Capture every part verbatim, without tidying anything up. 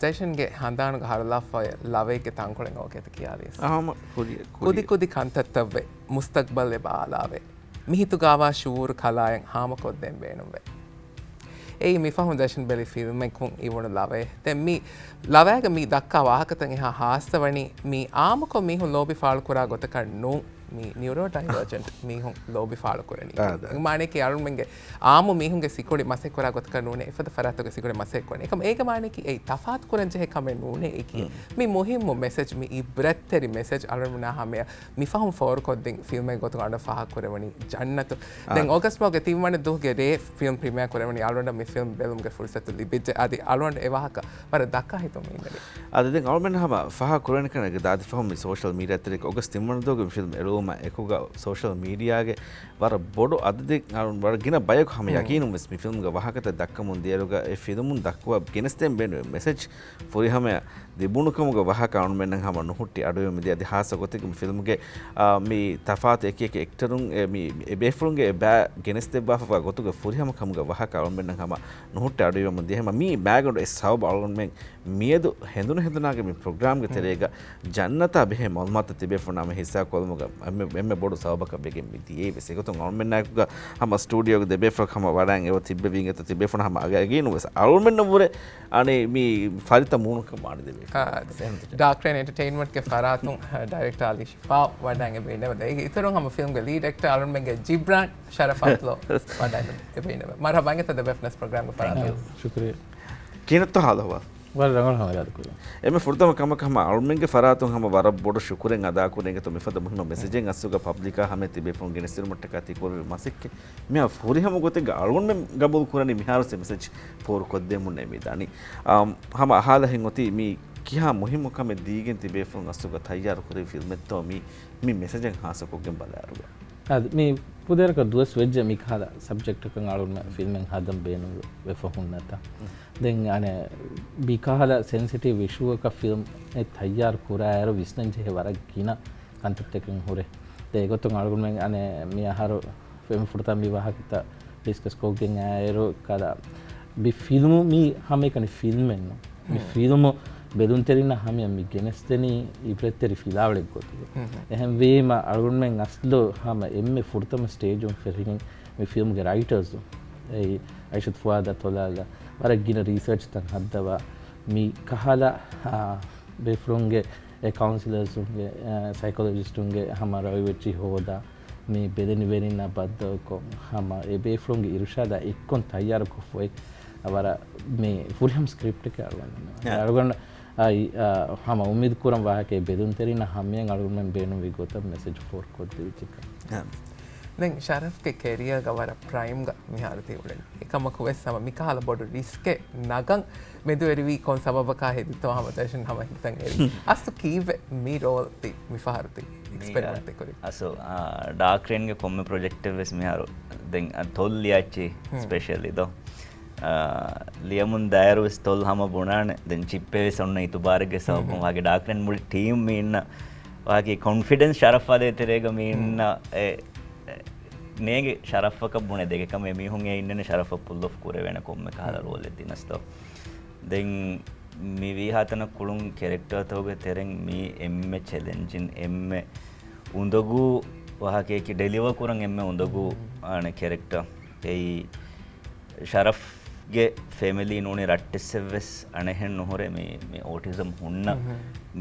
ޖައިޝަންގެ ހަނދާނުގަ ހަރުލާފައި ލަވައެއްގެ ތަންކޮޅެއް އޯކޭތަ ކިޔާލީސް. އާ، ހަމަ ކުރި-، ކުރި. ކުދި ކުދި ކަންތައްތައްވެ، މުސްތަގްބަލް އެބަ އާލާވެ. މި ހިތުގާވާ ޝުއޫރު ކަލާއެއް ހާމަކޮށްދޭން ބޭނުންވޭ. އެއީ މިފަހުން ޖައިޝަން ބެލި ފިލްމެއްކުން އިވުނު ލަވައެއް. ދެން މި ލަވައިގަ މި ދައްކާ ވާހަކަތައް އެހާ ހާއްސަވަނީ މި އާއްމުކޮށް މީހުން ލޯބި ފާޅުކުރާ ގޮތަކަށް ނޫން. މި ނިއުރޯ ޑައިވަރޖެންޓް މީހުން ލޯބި ފާޅުކުރަނީ. އާ، ދާ. މާނައަކީ އަޅުމެންގެ އާއްމު މީހުންގެ ސިކުނޑި މަސައްކަތްކުރާ ގޮތަކަށް ނޫނޭ، އެފަދަ ފަރާތުގެ ސިކުނޑި މަސައްކަތްކުރަނީ. އެކަމަ އޭގެ މާނައަކީ އެއީ ތަފާތުކުރަން ޖެހޭ ކަމެއް ނޫނޭ އެކީ. މް. މި މުހިއްމު މެސެޖް، މި އިބްރަތްތެރި މެސެޖް އަޅުމެންނާ ހަމަޔަށް މިފަހުން ފޯރުކޮށްދިން ފިލްމެއް ގޮތުގަ އަޅުގަނޑަށް ފާހަގަކުރެވެނީ ޖަންނަތު. އާ. ދެން އޮގަސްޓް މަހުގެ ތިންވަނަ ދުވަހުގެ ރޭ ފިލްމް ޕްރިމިއާ ކުރެވެނީ. އަޅުގަނޑަށް މި ފިލްމް ބެލުމުގެ ފުރުސަތު ލިބިއްޖެ. އަދި އަޅުގަނޑު އެ ވާހަކަ ވަރަށް ދައްކާ ހިތުން މި އިންނަނީ. އަދި ދެން އަޅުމެން ހަމަ ފާހަގަ ކުރެވެނި ކަން ދާދި ފަހުން މި ސޯޝަލް މީޑިއާ ތެރޭގަ އޮގަސްޓް ތިންވަނަ ދުވަހުގެ މި ފިލްމް އެޅުވުމާ އެކުގަ ސޯޝަލް މީޑިއާގެ ވަރަށް ބޮޑު އަދަދެއް، ވަރަށް ގިނަ ބަޔަކު ހަމަ މް. ޔަގީނުން ވެސް މި ފިލްމްގެ ވާހަކަތައް ދައްކަމުން ދިޔައިރުގަ އެ ފިލްމުން ދައްކުވާ ގެނެސްދޭން ބޭނުންވި މެސެޖް ފުރިހަމަޔަށް ލިބުނުކަމުގެ ވާހަކަ އަޅުމެންނަށް ހަމަ ނުހުއްޓި އަޑުއިވަމުން ދިޔަ. އަދި ހާއްސަ ގޮތެއްގަ މި ފިލްމްގެ، އާ، މި ތަފާތު އެކި އެކި އެކްޓަރުން އެ މި އެ ބޭފުޅުންގެ އެ ބައި ގެނެސްދެއްވާފައިވާ ގޮތުގެ ފުރިހަމަކަމުގެ ވާހަކަ އަޅުމެންނަށް ހަމަ ނުހުއްޓި އަޑުއިވަމުން ދިޔަ. ހަމަ މީ މާގަނޑު އެއް ސަބަބު އަޅުމެން މިއަދު ހެނދުނު ހެނދުނާގެ މި ޕްރޮގްރާމްގެ މް. ތެރޭގަ ޖަންނަތާ ބެހޭ މައުލޫމާތު ތިބޭފުޅުންނާ ހަމަ ހިއްސާކޮށްލުމުގަ އެންމެ، އެންމެ ބޮޑު ސަބަބަކަށް ވެގެން މި ދިޔައީ ވެސް. އެގޮތުން އަޅުމެންނާއެކުގަ ހަމަ ސްޓޫޑިއޯގެ ދެބޭފުޅަކު ހަމަ ވަޑައިގެން އެބަ ތިއްބެވީ އިނގޭތޯ ތިބޭފުޅުން ހަމަ އަގަ އެގީނު ވެސް އަޅުމެންނަށްވުރެ އަނެއް މި ފަރިތަ މޫނުކަން ވާނެ ދެބޭފުޅުން. އާ، ޑާކް ރޭން އެންޓަޓެއިންމަންޓްގެ ފަރާތުން، އާ، ޑައިރެކްޓަރ އަލީ ޝިފާ ވަޑައިގެން އެބަ އިންނަވަ. ދެން އިތުރުން ހަމަ ފިލްމްގެ ލީޑް އެކްޓަރ އަޅުމެންގެ ޖިބްރާން ޝަރަފާތްލޯ ވަޑައިގެން އެބަ އިންނަވަ. މަރުހަބާ އިނގޭތޯ ދެބޭފުޅުންނަށް ޕްރޮގްރާމްގެ ފަރާތުން. ޝުކުރިއްޔާ. ކިހިނެއްތޯ ހާލު އަހްވާލު؟ ވަރަށް ރަނގަޅު ހަމަ އިރާދަކުރި. އެންމެ ފުރަތަމަ ކަމަކަށް ހަމަ އަޅުމެންގެ ފަރާތުން ހަމަ ވަރަށް ބޮޑު ޝުކުރެއް އަދާކުރަން އިނގޭތޯ މިފަދަ މުހިންމު މެސެޖެއް އަސްލުގަ ޕަބްލިކާ ހަމަޔަށް ތިބޭފުޅުން ގެނެސްދިނުމަށްޓަކާ ތި ކުރެއްވި މަސައްކަތް މިހާ ފުރިހަމަ ގޮތެއްގަ އަޅުގަނޑުމެން ގަބޫލު ކުރަނީ މިހާރު މެސެޖް ފޯރުކޮށްދޭމުންނޭ މި ދާނީ. އާ، ހަމަ އަހާލަހެން އޮތީ މީ ކިހާ މުހިންމު ކަމެއް ދީގެން ތިބޭފުޅުން އަސްލުގަ ތައްޔާރު ކުރެއްވި ފިލްމެއްތޯ މީ، މި މެސެޖެއް ހާއްސަކޮށްގެން ބަލާއިރުގަ. އަދި މި ކުދިވަރަކަށް ދުވަސް ވެއްޖެ މި ކަހަލަ ސަބްޖެކްޓަކަށް އަޅުގަނޑު ފިލްމެއް ހަދަން ބޭނުންވެފަ ހުންނަތާ. މް. ދެން އަނެއް މި ކަހަލަ ސެންސިޓިވް އިޝޫއަކަށް ފިލްމެއް ތައްޔާރު ކުރާއިރު ވިސްނަންޖެހޭ ވަރަށް ގިނަ ކަންތައްތަކެއް ހުރޭ. ދެން އެގޮތުން އަޅުގަނޑުމެން އަނެއް މި އަހަރު ފެން ފުރަތަމަ މި ވާހަކަތައް ޑިސްކަސް ކޮށްގެން އައިރު ކަލަ މި ފިލްމު މީ ހަމައެކަނި ފިލްމެއްނު. މި ހުން. ފިލްމު ބެލުންތެރިންނަށް ހަމަޔަށް މި ގެނެސްދެނީ އިބްރަތްތެރި ފިލާވަޅެއް ގޮތުގަ. ހުން، ހުން. އެހެންވީމަ އަޅުގަނޑުމެން އަސްލު ހަމަ އެންމެ ފުރަތަމަ ސްޓޭޖުން ފެށިގެން މި ފިލްމުގެ ރައިޓަރސް އެއީ އައިޝަތު ފުއާދާ ތޮލާލާ ވަރަށް ގިނަ ރީސަރޗްތައް ހައްދަވާ މި ކަހަލަ، އާ، ބޭފުޅުންގެ އެ ކައުންސިލަރސުންގެ، އާ، ސައިކޮލޮޖިސްޓުންގެ ހަމަ ރަވެއްޗި ހޯދާ މި ބެލެނިވެރިންނާ ބައްދަލުކޮށް، ހަމަ އެ ބޭފުޅުންގެ އިރުޝާދާ އެއްކޮން ތައްޔާރުކޮށްފައި ވަރަށް މި ފުރިހަމަ ސްކްރިޕްޓެކޭ އަޅުގަނޑު. އާ. އަޅުގަނޑު އާ، އާ، ހަމަ އުއްމީދު ކުރަން ވާހަކައެއް ބެލުންތެރިންނަށް ހަމަޔަށް އަޅުގަނޑުމެން ބޭނުންވި ގޮތަށް މެސެޖް ފޯރުކޮށްދެވިއްޖެކަން. އާ. ދެން ޝަރަފްގެ ކެރިއަރގަ ވަރަށް ޕްރައިމްގަ މިހާރު ތި އުޅެނީ. އެކަމަކު ވެސް ހަމަ މިކަހަލަ ބޮޑު ރިސްކެއް ނަގަން މެދުވެރިވީ ކޮން ސަބަބަކާ ހެދިތޯ ހަމަ ޖައިޝަން ހަމަ ހިތަށް އެރި. އަސްލު ކީއްވެ މި ރޯލް ތި މިފަހަރު ތި މީ، އެކްސްޕެރިމެންޓް ތި ކުރީ؟ އަސްލު، އާ، ޑާކް ރޭންގެ ކޮންމެ ޕްރޮޖެކްޓެއް ވެސް މިހާރު ދެން އަ، ތޮލް ލިޔައްޗި ހުން. ސްޕެޝަލީ ދޯ. އާ، ލިޔަމުން ދާއިރު ވެސް ތޮލް ހަމަ ބުނާނެ. ދެން ޗިއްޕެ ވެސް އޮންނަ އިތުބާރެއްގެ ހުން، ސަބަބުން ހުން. ވާގެ ޑާކް ރޭން މުޅި ޓީމް މީންނަ ވާގެ ކޮންފިޑެންސް ޝަރަފް އާދޭ ތެރޭގަ މީންނަ ހުން. އެ، އެ، ނޭނގެ ޝަރަފްއަކަށް ބުނެ ދެގެ ކަމެއް މީހުން އެ އިންނަނީ ޝަރަފްއަށް ޕުލް އޮފް ކުރެވޭނެ ކޮންމެ ކަހަލަ ހުން. ރޯލެއް ދިނަސްތޯ. ދެން މި ވީހާތަނަށް ކުޅުން ކެރެކްޓާތަކުގެ ތެރެއިން މީ އެންމެ ޗެލެންޖިން، އެންމެ އުނދަގޫ ވާހަކައަކީ ޑެލިވަރ ކުރަން އެންމެ އުނދަގޫ އަނެއް ކެރެކްޓާ. އެއީ ޝަރަފްގެ ފެމިލީ ނޫނީ ރައްޓެއްސެއްވެސް އަނެއްހެން ނުހުރޭ މި، މި އޯޓިޒަމް ހުންނަ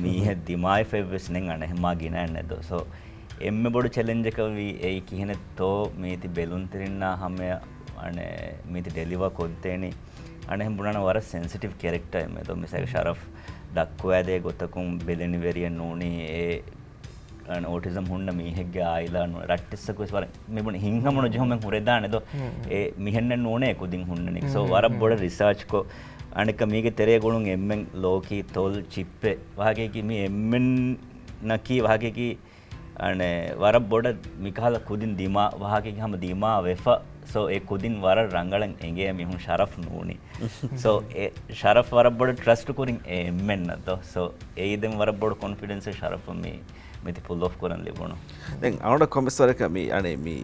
މީހެއް ދިމާވެފައެއްވެސް ނެތް އަނެއްހެން މާ ގިނައެއް ނެތް ދޯ. ސޯ އެންމެ ބޮޑު ޗެލެންޖަކަށް ވީ އެއީ ކިހިނެއްތޯ މީތި ބެލުންތެރިންނާ ހަމަޔަށް އަނެއް މީތި ޑެލިވަރ ކޮށްދޭނީ. އަނެއްހެން ބުނާނަ ވަރަށް ސެންސިޓިވް ކެރެކްޓާ އެއްމެ ދޯ. މިސާލަކަށް ޝަރަފް ދައްކުވާދޭ ގޮތަކުން ބެލެނިވެރިއެއް ނޫނީ އެ އަން އޯޓިޒަމް ހުންނަ މީހެއްގެ އާއިލާ ނު-، ރައްޓެއްސަކު ވެސް ވަރަށް މިބުނި ހިތްހަމަ ނުޖެހުމެއް ހުރެދާނެ ދޯ. އެ މިހެންނެއް ނޫނޭ ކުދިން ހުންނަނީ. ސޯ ވަރަށް ބޮޑަށް ރިސާޗްކޮށް، އަނެއްކާ މީގެ ތެރޭގަ އުޅުން އެންމެން ލޯކީ، ތޮލް، ޗިއްޕެ ވާހަކައަކީ މި އެންމެންނަކީ ވާހަކައަކީ އަނެއް ވަރަށް ބޮޑަށް މިކަހަލަ ކުދިން ދިމާ ވާހަކައަކީ ހަމަ ދިމާވެފަ. ސޯ އެ ކުދިން ވަރަށް ރަނގަޅަށް އެނގޭ މީހުން ޝަރަފް ނޫނީ. ސޯ އެ ޝަރަފް ވަރަށް ބޮޑަށް ޓްރަސްޓް ކުރިން އެ އެންމެންނަށް ދޯ. ސޯ އެއީ ދެން ވަރަށް ބޮޑު ކޮންފިޑެންސެއް ޝަރަފަށް މި މިތި ޕުލް އޮފް ކުރަން ލިބުނު. ދެން އަޅުގަނޑަށް ކޮންމެސް ވަރަކަށް މި، އަނެއް މި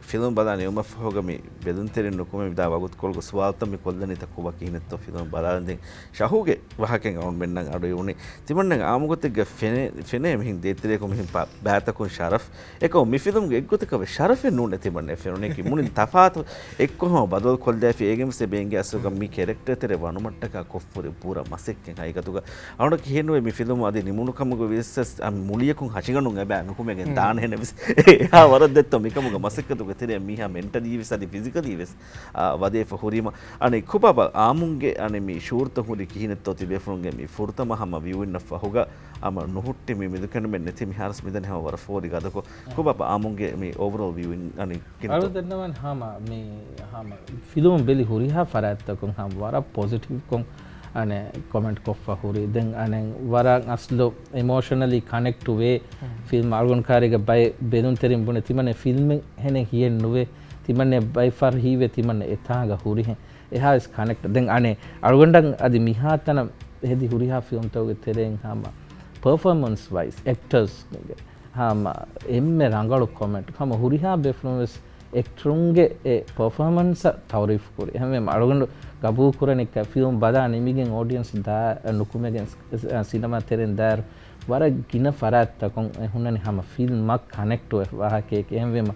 ފިލްމް ބަލާ ނިމުމަށްފަހުގަ މި ބެލުންތެރިން ނުކުމެ މިދާ ވަގުތުކޮޅުގަ ސުވާލުތައް މި ކޮށްލަނީތަ ކޮބާ ކިހިނެއްތޯ ފިލްމް ބަލާލަން. ދެން ޝަހޫގެ ވާހަކައިން އަޅުގަނޑުމެންނަށް އަޑުއިވުނީ. ތިމަންނަގެ އާއްމުގޮތެއްގަ ފެނޭ، ފެނޭ މިހެން ދޭތެރޭކޮށް މިހެން ބާ-، ބާތަކުން ޝަރަފް. އެކަމު މި ފިލްމްގެ އެއްގޮތަކަށް ވެސް ޝަރަފެއް ނޫނޭ ތިމަންނަ ފެނުނީކީ. މުޅިން ތަފާތު އެއްކޮށް ހަމަ ބަދަލު ކޮށްލައިފި. އޭގެން ވެސް އެބަ އެނގޭ އަސްލުގަ މި ކެރެކްޓަރ ތެރެ ވަނުމަށްޓަކާ ކޮށްފުރި ބުރަ މަސައްކަތް ހަގީގަތުގަ އަޅުގަނޑަކީ ހެންވޭ މި ފިލްމު އަދި ނިމުނު ކަމުގަ ވިޔަސް އަ، މުޅިއަކުން ހަށިގަނޑުން އެބަ ނުކުމެގެން ދާނެހެނެއް ވެސް އެހާ ވަރަށް ދެއްތޯ މިކަމުގަ މަސައްކަތުގެ ތެރެއަށް މީހާ މެންޓަލީ ވެސް އަދި ފިޒިކަލީ ވެސް އާ، ވަދެފަ ހުރީމަ. އަނެއް ކޮބާބާ އާމުންގެ އަނެއް މި ޝުޢޫރުތައް ހުރީ ކިހިނެއްތޯ ތިބޭފުޅުންގެ މި ފުރަތަމަ ހަމަ ވިއުއިންއަށް ފަހުގަ ހަމަ ނުހުއްޓި މި މިދުކެނޑުމެއް ނެތި މިހާރުސް މިދަނީ ހަމަ ވަރަށް ފޯރި ގަދަކޮށް. ކޮބާބާ އާމުންގެ މި އޯވަރޯލް ވިއުއިން އަނެއް ކިހިނެއްތޯ؟ އަޅު ދެންނަވަން ހަމަ މި ހަމަ ފިލުމު ބެލި ހުރިހާ ފަރާތްތަކުން ހަމަ ވަރަށް ޕޮޒިޓިވްކޮށް އަނެއް ކޮމެންޓް ކޮށްފަ ހުރި. ދެން އަނެއް ވަރަށް އަސްލު އިމޯޝަނަލީ ކަނެކްޓް ވޭ ފިލްމް. އަޅުގަނޑު ކާރީގަ ބައެއް ބެލުންތެރިން ބުނެ ތިމަންނަ ފިލްމެއް ހެނެއް ހިޔެއް ނުވޭ. ތިމަންނަ ބައި ފަހަރު ހީވޭ ތިމަންނަ އެތާނގަ ހުރިހެން. އެހާވެސް ކަނެކްޓް. ދެން އަނެއް އަޅުގަނޑަށް އަދި މިހާތަނަށް ހެދި ހުރިހާ ފިލްމްތަކުގެ ތެރެއިން ހަމަ ޕަރފޯމަންސް ވައިސް އެކްޓަރސް ހަމަ އެންމެ ރަނގަޅު ކޮމެންޓް. ހަމަ ހުރިހާ ބޭފުޅުން ވެސް އެކްޓަރުންގެ އެ ޕަރފޯމަންސަށް ތައުރީފް ކުރި. އެހެންވީމަ އަޅުގަނޑު ގަބޫލު ކުރަނީ ކަ-، ފިލްމް ބަލާ ނިމިގެން އޯޑިއަންސް ދާ ނުކުމެގެން ސް-، ސް-، ސިނަމާ ތެރެއިން ދާއިރު ވަރަށް ގިނަ ފަރާތްތަކުން އެ ހުންނަނީ ހަމަ ފިލްމަށް ކަނެކްޓް ވެ ވާހަކައެކޭ. އެހެންވީމަ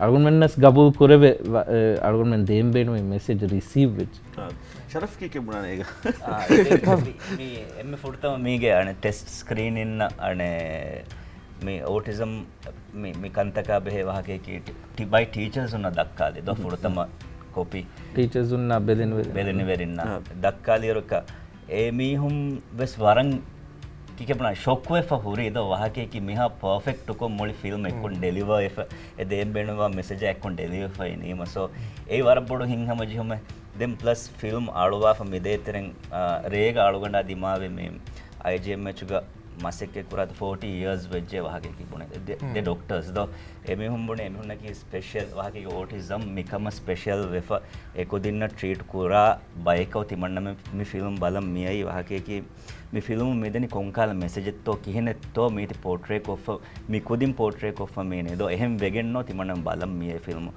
އަޅުގަނޑުމެންނަސް ގަބޫލު ކުރެވޭ ވަ-، އެ، އަޅުގަނޑުމެން ދޭން ބޭނުމީ މެސެޖް ރިސީވް ވެއްޖެ. އާ، ޝަރަފް ކީކޭ ބުނާނެ އޭގަ؟ އާ، އެ، މި، މި އެންމެ ފުރަތަމަ މީގެ އަނެއް ޓެސްޓް ސްކްރީނިންނަށް އަނެއް މި އޯޓިޒަމް މި، މި ކަންތަކާ ބެހޭ ވާހަކައަކީ ޓި-، ޓި-، ބައި ޓީޗާސުންނަށް ދައްކާލި ދޯ ފުރަތަމަ ކޮޕީ. ޓީޗާސުންނާ ބެލެނިވެރިން. ބެލެނިވެރިންނަށް އާ. ދައްކާލިއިރު އެ މީހުން ވެސް ވަރަށް ކިކެބުނާ ޝޮކްވެފަ ހުރީ ދޯ ވާހަކައަކީ މިހާ ޕާފެކްޓުކޮށް މުޅި ފިލްމް އެއްކޮށް ޑެލިވާ ވެފަ އެ ދޭން ބޭނުންވާ މެސެޖާ އެއްކޮށް ޑެލިވާ ވެފަ އިނީމަ. ސޯ، އެއީ ވަރަށް ބޮޑު ހިތްހަމަޖެހުމެއް. ދެން ޕްލަސް ފިލްމް އަޅުވާފަ މިދޭތެރެން، އާ، ރޭގަ އަޅުގަނޑާ ދިމާވި މި އައިޖީއެމްއެޗުގަ މަސައްކަތް ކުރާތަ ފޯޓީ އިޔާސް ވެއްޖެ ވާހަކައަކީ ބުނެ. ދެ، ދެ ޑޮކްޓާސް ދޯ. އެމީހުން ބުނެ އެމީހުންނަކީ ސްޕެޝަލް ވާހަކައިގެ އޯޓިޒަމް މިކަމަށް ސްޕެޝަލް ވެފަ އެކުދިންނަށް ޓްރީޓް ކުރާ ބަޔަކަށް ތިމަންނަމެން މި ފިލްމް ބަލަން މިއައީ ވާހަކައަކީ މި ފިލްމު މިދަނީ ކޮންކަހަލަ މެސެޖެއްތޯ ކިހިނެއްތޯ މީތި ޕޯޓްރޭ ކޮށްފަ މި ކުދިން ޕޯޓްރޭ ކޮށްފަ މީނެ ދޯ. އެހެން ވެގެންނޯ ތިމަންނަމެން ބަލަން މިއައީ ފިލްމު.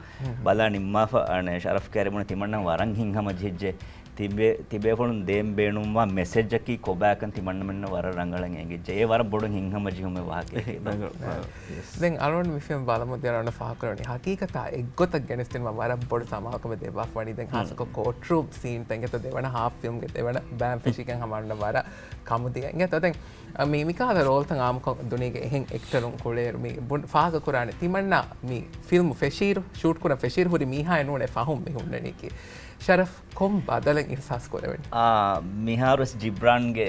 ބަލާ ނިންމާފަ އަނެއް ޝަރަފް ކާރި ބުނެ ތިމަންނަ ވަރަށް ހިތްހަމަޖެހިއްޖެ. ތިބޭ-، ތިބޭފުޅުން ދޭން ބޭނުންވާ މެސެޖަކީ ކޮބާކަން ތިމަންނަމެންނަށް ވަރަށް ރަނގަޅަށް އެނގިއްޖެ. އެ ވަރަށް ބޮޑު ހިތްހަމަޖެހުމެއް ވާހަކައެކޭ. އެ، ރަނގަޅު، އެ، ރަނގަޅު. ޔެސް. ދެން އަޅުގަނޑު މި ފިލްމް ބަލަމުން ދިޔަ އަޅުގަނޑަށް ފާހަގަކުރެވުނީ ހަގީގަތާ އެއްގޮތަށް ގެނެސްދިނުމަށް ވަރަށް ބޮޑު ސަމާލުކަމެއް ދެއްވާފަ ވަނީ. ދެން ހާއްސަކޮށް ކޯޓްރޫމް ސީންތައް އިނގޭތޯ ދެވަނަ ހާފް ފިލްމްގެ ދެވަނަ ބައިން ފެށިގެން ހަމަ އަޅުގަނޑަށް ވަރަށް ކަމުދިޔަ އިނގޭތޯ. ދެން އަ، މި، މިކަހަލަ ރޯލްތައް އާއްމުކޮށް ދުނިޔޭގެ އެހެން އެކްޓަރުން ކުޅޭއިރު މި ބުން-، ފާހަގަކުރާނެ ތިމަންނަ މި ފިލްމު ފެށިއިރު، ޝޫޓް ކުރަން ފެށިއިރު ހުރި މީހާއެއް ނޫނޭ ފަހުން މި ހުންނަނީކީ. ޝަރަފް ކޮން ބަދަލެއް އިހްސާސް ކުރެވެން؟ އާ، މިހާރުވެސް ޖިބްރާންގެ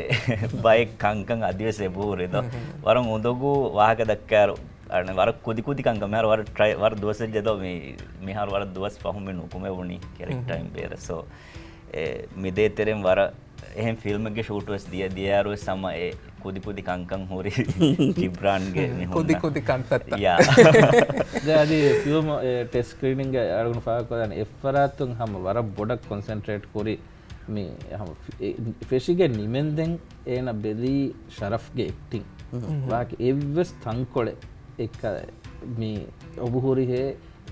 ބައެއް ކަންކަން އަދިވެސް އެބަހުރި ދޯ. ވަރަށް އުނދަގޫ ވާހަކަ ދައްކާއިރު، އަނެއް ވަރަށް ކުދިކުދި ކަންކަން މިހާރު ވަރަށް ޓްރައި، ވަރަށް ދުވަސް ވެއްޖެ ދޯ މި، މިހާރު ވަރަށް ދުވަސް ފަހުން މި ނުކުމެވުނީ ކެރެކްޓާއިން ބޭރަށް. ސޯ، އެ، މިދޭތެރެން ވަރަށް އެހެން ފިލްމެއްގެ ޝޫޓުވެސް ދިޔަ، ދިޔައިރުވެސް ހަމަ އެ ކުދިކުދި ކަންކަން ހުރި ޖިބްރާންގެ މި ކުދި ހުންނަ. ކުދި ކަންތައްތައް. ޔާ. ދެ އަދި ފިލްމު، އެ، ޓެސްޓް ސްކްރީނިންގ އަޅުގަނޑު ފާހަގަކޮށްލާނެ އެއްފަރާތުން ހަމަ ވަރަށް ބޮޑަށް ކޮންސެންޓްރޭޓް ކުރި މި ހަމަ ފި-، އެ، ފެށިގެން ނިމެންދެން އޭނަ ބެލީ ޝަރަފްގެ އެކްޓިން. ވާކި އެއްވެސް ތަންކޮޅެއް އެއްކަ މި އޮބުހުރިހޭ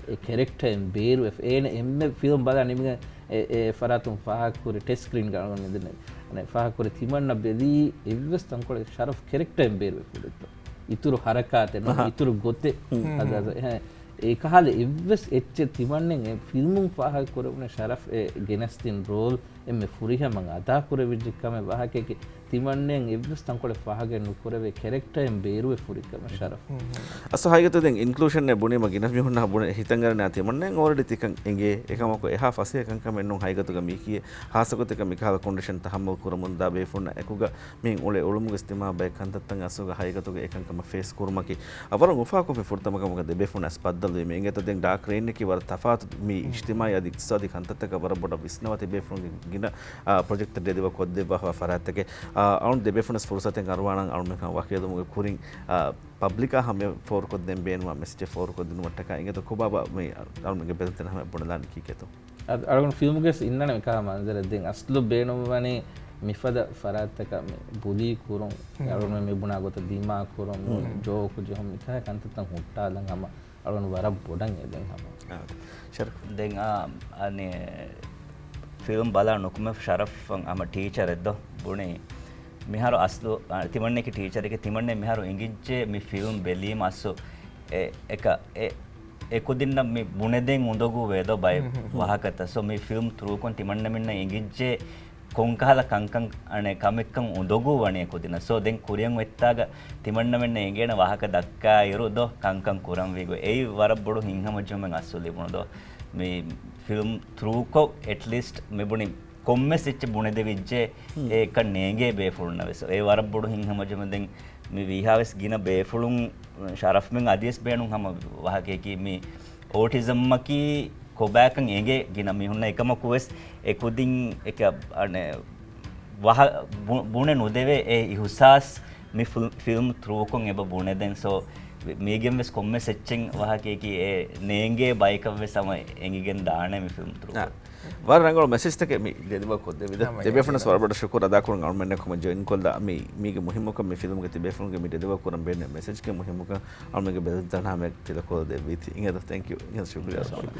އެ ކެރެކްޓަރެއް ބޭރުވެފަ. އޭނަ އެންމެ ފިލްމް ބަލާ ނިމިގެން އެ، އެ ފަރާތުން ފާހަގަކުރި ޓެސްޓް ސްކްރީންގަ އަޅުގަނޑު މިދަނީ. އަނެއް ފާހަގަކުރި ތިމަންނަ ބެލީ އެއްވެސް ތަންކޮޅެއް ޝަރަފް ކެރެކްޓަރެއް ބޭރުވެފަ ހުރިތޯ. އިތުރު ހަރަކާތެއް ނޫން، އަހަ. އިތުރު ގޮތެއް. ހުން. އަދަ، އަދަ، އެހެން އެކަހަލަ އެއްވެސް އެއްޗެއް ތިމަންނެން އެ ފިލްމުން ފާހަގަކުރެވުނު ޝަރަފް އެ ގެނެސްދިން ރޯލް އެންމެ ފުރިހަމަން އަދާކުރެވިއްޖެ ކަމެއް ވާހަކައަކީ ތިމަންނެން އެއްވެސް ތަންކޮޅެއް ފާހަގައެއް ނުކުރެވޭ ކެރެކްޓަރެއް ބޭރުވެ ފުރިކަމަށް ޝަރަފް. ހުން، ހުން. އަސް ހަގީގަތު ދެން އިންކްލޫޝަން އެއް ބުނީމަ ގިނަ މީހުންނާ ބުނެ ހިތަށް އަރަން ތިމަންނެން އޯލްރެޑީ ތިކަން އެނގޭ. އެކަމަކު އެހާ ފަސޭހަ ކަންކަމެއް ނޫން ހަގީގަތުގަ މީކީ. ހާއްސަގޮތެއްގަ މިކަހަލަ ކޮންޑިޝަން ތަހައްމަލް ކުރަމުންދާ ބޭފުޅުންނާ އެކުގަ މިހެން އުޅޭ އުޅުމުގެ ތިމާ ބައެއް ކަންތައްތައް އަސްލުގަ ހަގީގަތުގަ އެކަންކަމަށް ފޭސް ކުރުމަކީ އަ، ވަރަށް އުފާކޮށްފި ފުރަތަމަ ކަމަކަށް ދެބޭފުޅުން އަސް ބައްދަލުވީމެ. އިނގޭތަ ދެން ޑާކް ރެއިންއަކީ ވަރަށް ތަފާތު މި އިޖްތިމާއީ އަދި އިޤްތިޞާދީ ކަންތައްތަކަށް ވަރަށް ބޮޑަށް ވިސްނަވާ ތިބޭފުޅުންގެ ގިނަ، އަ، ޕްރޮޖެކްޓްތައް ޑެލިވަރ ކޮށްދެއްވާފަ ފަރާތްތަކެއް. އަ، އަޅުން ދެބޭފުޅުން ފުރުސަތެއް އަރުވާނަން އަޅުމެން ވަކިވެލުމުގެ ކުރިން، އަ، ޕަބްލިކާ ހަމަޔަށް ފޯރުކޮށްދޭން ބޭނުންވާ މެސެޖެއް ފޯރުކޮށްދިނުމަށްޓަކާ އިނގޭތޯ ކޮބާބާ މި އަޅުމެންގެ ބެލުންތެރިން ހަމަ ބުނެލާނީ ކީކޭތޯ؟ އަދި އަޅުގަނޑު ފިލްމުގެ ވެސް އިންނާނެ މިކަހަލަ މަންޒަރެއް. ދެން އަސްލު ބޭނުންވަނީ މިފަދަ ފަރާތްތަކަށް މި ބުލީ ކުރުން، ހުން. އަޅުގަނޑު މި ބުނާ ގޮތަށް ދިމާ ކުރުން، ހުން. ޖޯކު ޖެހުން، މިކަހަލަ ކަންތައްތައް ހުއްޓާލަން ހަމަ އަޅުން ވަރަށް ބޮޑަށް އެދެން ހަމަ. ދެން އާ، އަނެ، ފިލްމް ބަލާ ނުކުމެ ޝަރަފް ހަމަ ޓީޗަރެއް ދޯ ބުނި. މިހާރު އަސްލު، އާ، ތިމަންނެކި ޓީޗަރެކެ ތިމަންނެ މިހާރު އިނގިއްޖެ މި ފިލްމް ބެލީމަ އަސްލު އެ، އެކަ، އެ، އެ ކުދިންނަށް މި ބުނެދޭން އުނދަގޫ ވޭ ދޯ ބައެއް ވާހަކަތައް. ސޯ މި ފިލްމް ތްރޫކޮން ތިމަންނަމެންނަށް އިނގިއްޖެ ކޮންކަހަލަ ކަންކަން އަނެ ކަމެއްކަން އުނދަގޫ ވަނީ ކުދިންނަށް. ސޯ ދެން ކުރިއަށް އޮތްތާގަ ތިމަންނަމެންނަށް އެނގޭނެ ވާހަކަ ދައްކާ އިރު ދޯ ކަންކަން ކުރަން ވީގޮ. އެއީ ވަރަށް ބޮޑު ހިތްހަމަޖެހުމެއް އަސްލު ލިބުނު ދޯ. މި ފިލްމް ތްރޫކޮށް އެޓްލީސްޓް މި ބުނި ކޮންމެސް އެއްޗެއް ބުނެދެވިއްޖެ އެކަން ނޭނގޭ ބޭފުޅުންނަށް ވެސް. އެ ވަރަށް ބޮޑު ހިތްހަމަޖެހުމެއް. ދެން މި ވީހާވެސް ގިނަ ބޭފުޅުން ޝަރަފްމެން އަދިވެސް ބޭނުން ހަމަ ވާހަކައަކީ މި އޯޓިޒަމްއަކީ ކޮބާކަން އެނގޭ ގިނަ މީހުންނަށް. އެކަމަކުވެސް އެ ކުދިން އެކަ އަނެ ވަހަ-، ބު-، ބުނެ ނުދެވޭ އެ އިހުސާސް މި ފިލް-، ފިލްމް ތްރޫކޮން އެބަ ބުނެދެން. ސޯ މީގެން ވެސް ކޮންމެސް އެއްޗެއް ވާހަކައަކީ އެ ނޭނގޭ ބަޔަކަށް ވެސް ހަމަ އެނގިގެން ދާނެ މި ފިލްމް ތްރޫކޮށް. ވަރަށް ރަނގަޅު މެސެޖްތަކެއް މި ދެދެވަ ކޮށްދެވިދާ. ދެބޭފުޅުން ވަރަށް ބޮޑަށް ޝުކުރު އަދާކުރަން އަޅުމެންނެއް ކޮމެންޓް ޖޮއިން ކޮށްލާ. މި، މީގެ މުހިއްމުކަން މި ފިލްމްގެ ތިބޭފުޅުންގެ މި ދެދެވަ ކުރަން ބޭންނެ މެސެޖްގެ މުހިއްމުކަން އަޅުމެންގެ ބެލެންތަނާމެ ތިލަކޮޅު ދެއްވީތީ. އިނގޭތަ؟ ތެންކް ޔޫ. އިނގޭތަ؟ ޝުކުރިއްޔާ.